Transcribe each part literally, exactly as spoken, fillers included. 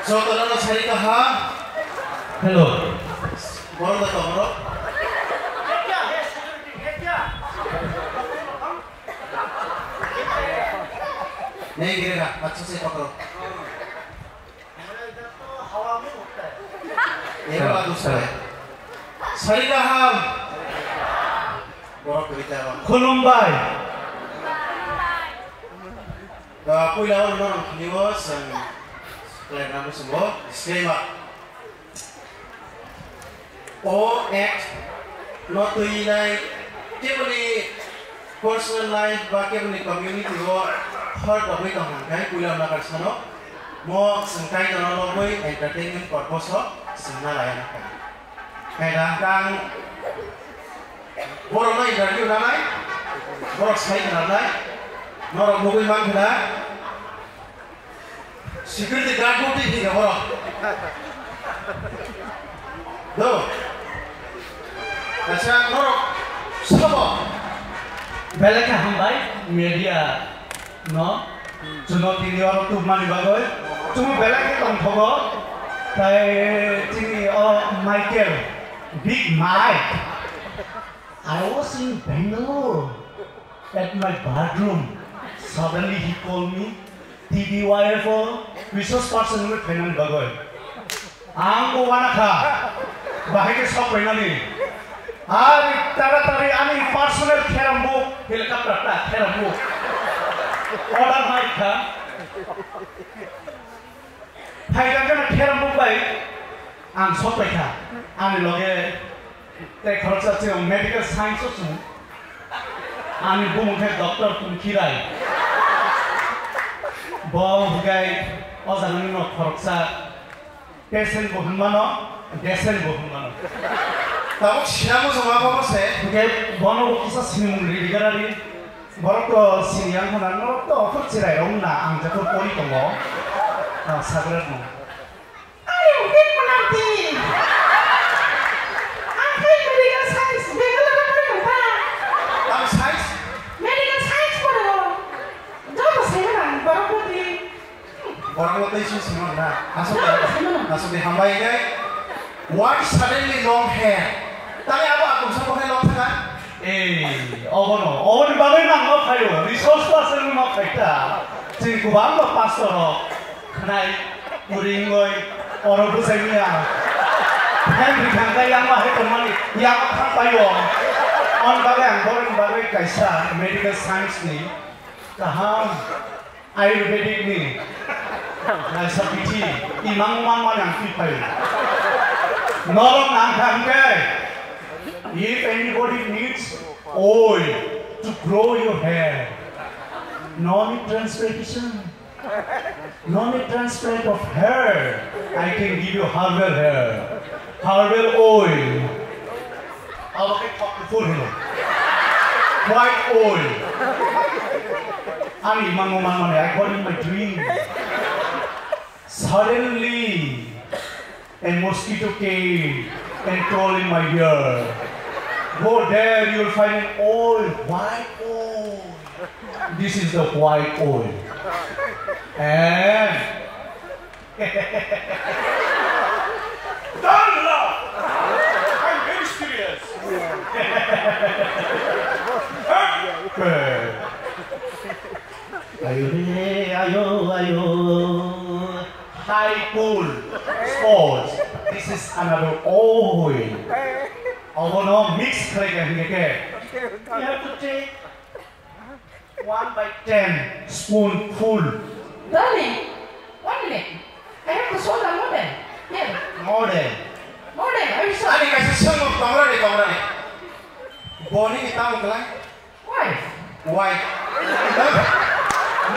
Jotono sari kaham. Hello. Borok da tongro. Nei gire na, acha se pakro. Ero la dusra. Sari kaham. Borok kwrwi ta. Khulumbai. Da puila o norok khini o sang khlai na musungo disclaimer. O act no twi nai keboni personal life ba keboni community o hor tongwi tong hang khai puila nakar sano mo sengkai tono lobwi entertainment purpose o sengna laya nakar. Khai da kang borok no interview nanai borok sai khna nai norok nugwi man khna. Security guard bo twi thika borok. Do. Acha, norok sabo. Belai khe hambai media no. Chuno tini oro tubmani bagwi. Chumo belai khe tongthogo. Tai tini o Michael, Big Mike. I was in Bangalore. At my bathroom, suddenly he called me, T B Y F O, resource person hwnwi phainani bagwi. Ang bo uanakha, bahai khe sok phainani. Ari taratari ani personal kheram book, helicopter ta kheram book. Order mai kha. Phaikha khe kheram book bai ang sok paikha. Ani loge tei khoroksa chwng medical science o chwng. Ani bumung khe Doctor Tungkhirai. Bo hwnkhe o jagani no khoroksa patient bo hwnmano, decent bo hwnmano. Tabuk sina muchungma bo se. Hwnkhe bono bo kisa sinimung ri rigarari. Borok to sini yang khana norok to okhor chirai rok na ang jakhor pori tongo. Ah, sagrat no. Ayo, hit manam ti. Ang khai medical science, Bangalore pori tong ta. Ang science? Medical science poro. Joto sai manang, borok poti. Borok no tei sini sini na. Asok, asok di hambai khe. Why suddenly long hair? Tani abo akum sa bokhai long thaka? Ei, obono, oboni bagwi nang ma phaio. Resource person ma phaita. Chini kubang ba pastor rok. Khnai, uring oi, oro bujai niya. Hem rikang kai yang ma hai tongmani, yang ma thang paio. On bagwi ang borokni bagwi kaisa medical science ni kaham. Ayurvedic ni naisa bithi imang mang mang ang twi phai. Norok nang kha hwnkhe, if anybody needs oil to grow your hair, no need transplantation, no need transplant of hair. I can give you herbal hair, herbal oil. Abo khe thok kuphur hwno. White oil. Ani mango manmani, I got in my dream. Suddenly, a mosquito came and crawled in my ear. Go there, you'll find an oil, white oil. This is the white oil. And Don't laugh! I'm very serious. Ayo re, ayo, ayo. High cool sports. This is another oil. Obono mix khlai kha hingke. You have to take one by ten spoonful. Darling, one minute. I have to show the model. Here. Model. Model, I will show. Ani kaisa sengmung tongra ni, tongra ni. Boni ni tamo kelai? Wife. Wife. Nang,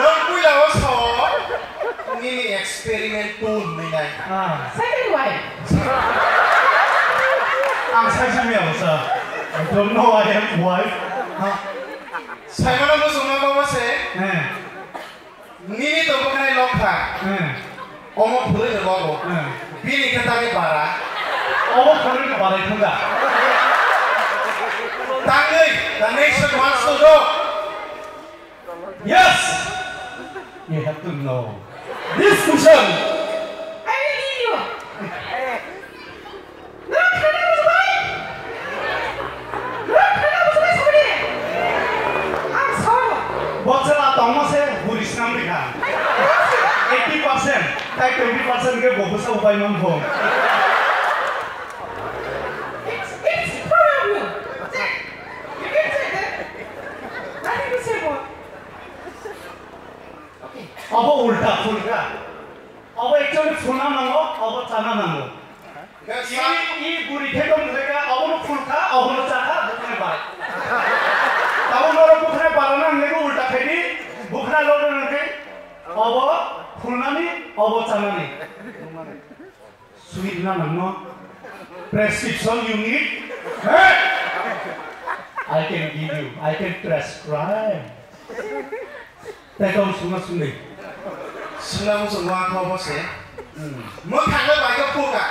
nang puila o sao. Nini experiment tool ni nai. Ah. Second wife. Ang saisi miya bwsa. I don't know I am wife. Ha? Saimano muchungma babo se. Eh. Nini to bwkhanai lokha. Eh. Omo phulwi ni logo. Eh. Bini khe tangwi bara. Omo phulwi ni barai thangda. Tangwi, the nation wants to know. Yes. You have to know. This question. Bwsa upai man pho. It's, it's problem. Check. You can check that. Nothing to say more. Okay. Abo ulta phulka. Abo actually phulna nango, abo chana nango. I, i buri khe tong khe ka, abo no phulka, abo no chaka, bukhna bai. Tabo norok bukhna bai na nang ulta khe di, bukhna lo nang khe, abo phulnani, abo chanani. Sweet na nangno? Prescription you need? Hey! I can give you, I can prescribe. Tei tong sungna sungdi. Sungna muchung wa kho bo se. Hmm. Mwkhang le bai khe phuka.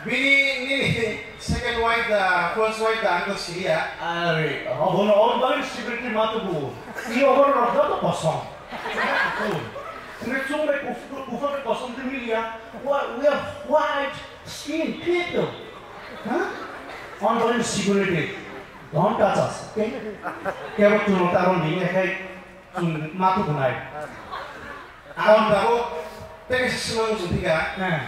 Bini nini second wife da, first wife da, ang to siliya. Are, obono orbani security matu bu. I obono rokha to kosong. Kune chung bai kufur, kufur kosong de miliya. Why, we are white skin people. Huh? Orbani security. Don't touch us, okay? Kebo chung taron bini ekai chung matu bunai. Ang tabuk tei kaisa swmang muchung thika. Eh.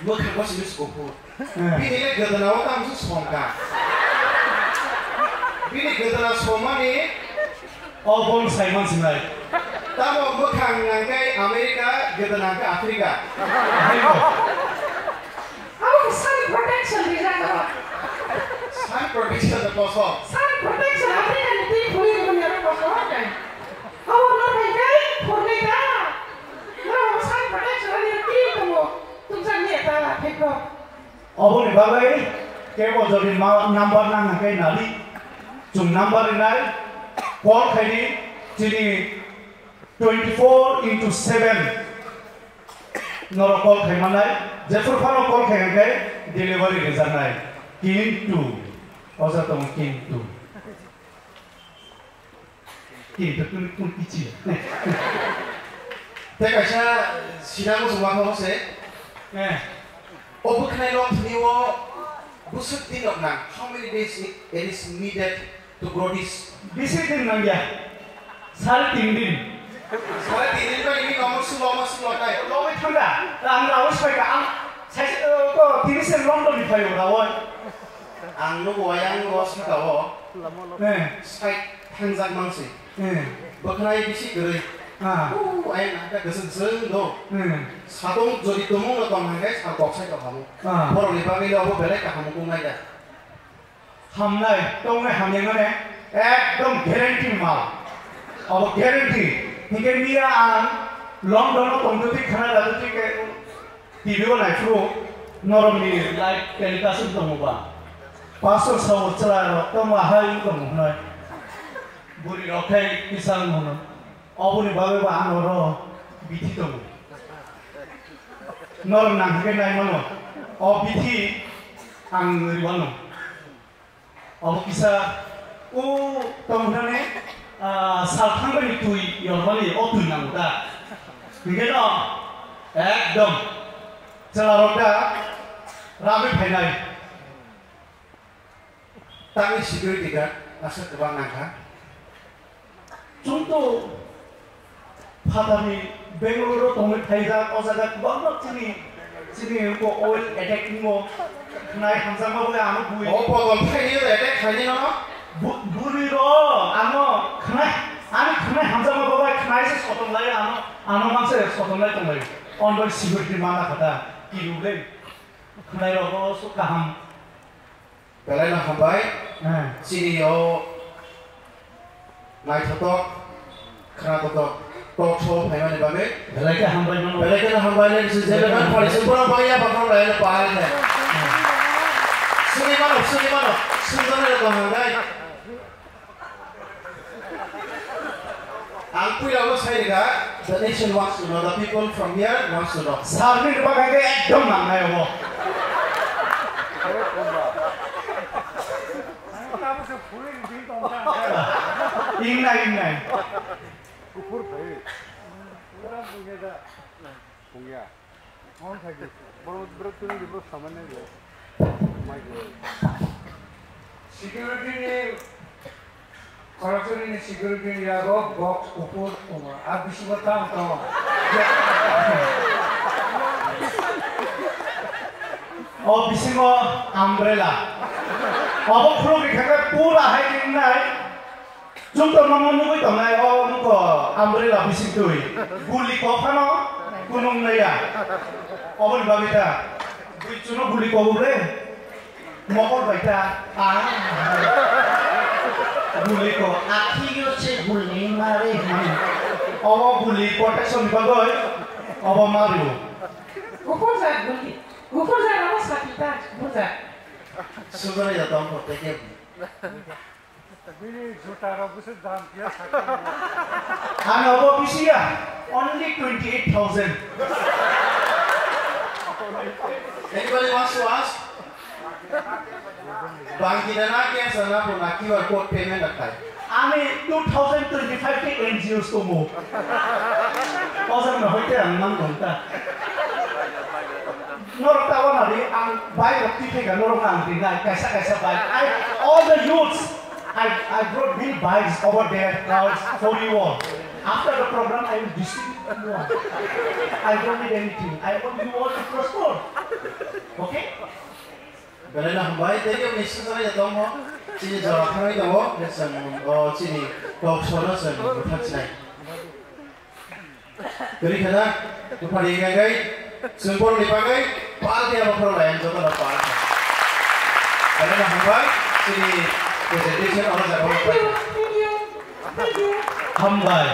Mwkhang bo simi se kuphur. Eh. Bini le gwdana o tamo se songkha. Bini gwdana songmani. O bong saiman sinai. Tamo mwkhang nangkhe America, gwdana hwnkhe Africa. Africa. Abo sun protection rijak abo. Sun protection ni kosom. Sun protection Africa ni twi khuli rwmani abo kosom kai. Abo no khai kai khornai ta. No sun protection ani cream tongo. Tumjak ni ta thekro. Oboni bagwi kebo jodi ma-, number nang hwnkhe nadi. Chwng number rinai call khaidi chini twenty-four into seven. Norok call khai manai, jephru phano call khai hwnkhe delivery rijaknai. Kintu, oja tongo kintu. Kintu tun, tun kichi. Tei kaisa sina muchung ma kho se. Eh. O bwkhnai rok thani o bwswk din rok nang? How many days it is needed to grow this? Bisi din nangya. Sare tin din. Sare tin din bai nini nomo sulo ma sulo tai. Logoi thangda. Ta ang rawi soi ka ang sai, eh, ko tini se London ni phayo rawi. Ang nugo ayang ro saka o. Eh. Sai thangjak mangsi. Eh. Bwkhnai bisi kwrwi. Ah. Uh, ayang nangkha kwswk swng do. Eh. Satung jodi tumung no tong hangkhe sa kok sai tong hamo. Ah. Borok ni bagwi le obo belai kaham wng nai da. Hamnai, tongnai hamya mane ekdom guarantee mal. Abo guarantee. Hinkhe miya ang London o tongtwtwi khana ratwtwi khe T V o naiphuru norokni live telecast wng tongo ba. Pastor sabo chwla rok tongma hai wng tongo hwnwi. Bwrwi rok khai kisa wng hwnwi. Oboni bagwi bo ang oro bithi tongo. Norok nang hwnkhe nai mano. O bithi ang rwmano. Obo kisa o tongthani, ah, salthang bai twi yormani o twi nango da. Hwnkhe no ekdom chwla rok da ragwi phainai. Tangwi security guard aswk kwbang nangkha. Chwng to phatarni Bangalore o tongwi phaijak, o jaga kwbangma chini, chini wngkha oil attack wngo, khwnai hamjakma bai ano bui. O podol phaini attack khaini no? Bu-, buri ro ano khwnai, ani khwnai hamjakma bai khwnai se sotonglai ano, ano manse sotonglai tonglai. On bai security mana kha da, kiru le. Khwnai rogo sok kaham. Belai no hambai. Hmm. Chini o naithotok, khwnathotok talk show phaimani bagwi. Belai khe hambai mano. Belai kheno hambai, ladies and gentlemen. Belai kheno hambai. Pharising borok bagwi ya bakhang lai no pahai khe. Hmm. Sini mano, sini mano. Sini mano ko hambai. Ang puila o sai rega, the nation wants to know, the people from here wants to know. Sarni bagwi ekdom nangnai obo. Ingnai, ingnai. Kuphur phai. Pungya. Mon khaidi. Boro bro tini di bro samanya le. Mai go. Security ni Khorokchuri ni security ni yago box kuphur tongo. A bisingo tamo tongo. O bisingo umbrella. Obo khulugwi thangkhe pura hai ringnai. Chwng tongmano nugwi tongnai o wngkha umbrella bisingtwi. Guli kok phano kunung naiya. Oboni bagwi ta. Bui chwngno guli kobo ble. Mokol bai ta. Ah. Guli kok. Akhigyo se guli mare. Obo guli protection ni bagwi. Obo mario. Kuphur jak guli. Kuphur jak abo sapita. Kuphur jak. Sugara ya tong ko teke. Bini juta rok bwswk dam phiya sakha. Ano obo bisi ya, only twenty eight thousand. Anybody wants to ask? Bangki dana, cash dana, puna Q R code payment akai. Ani two thousand twenty-five ke N G Os tongo. Ojang no hoite ang mang dong ta. Norok ta wana di ang bai rok twi phega norok ang di nai kaisa kaisa bai. I, all the youths, I, I brought many bikes over there, cars for you all. After the program, I will distribute to you all. I don't need anything. I want you all to prosper. Okay? Belai no hambai, tei kebo ni swngcharni ya tongo. Chini jora thangwi tongo, chwng, o, chini talk show no chwng bwthang chinai. Kwrwi khana, buphani hwnkhai, chwng borokni bagwi pal khe abo khorok lai ang jotono pal kha. Belai no hambai, chini presentation oro jaga o paikha. Hambai.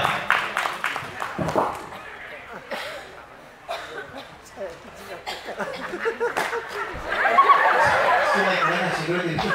Sila kena nasi dulu ini.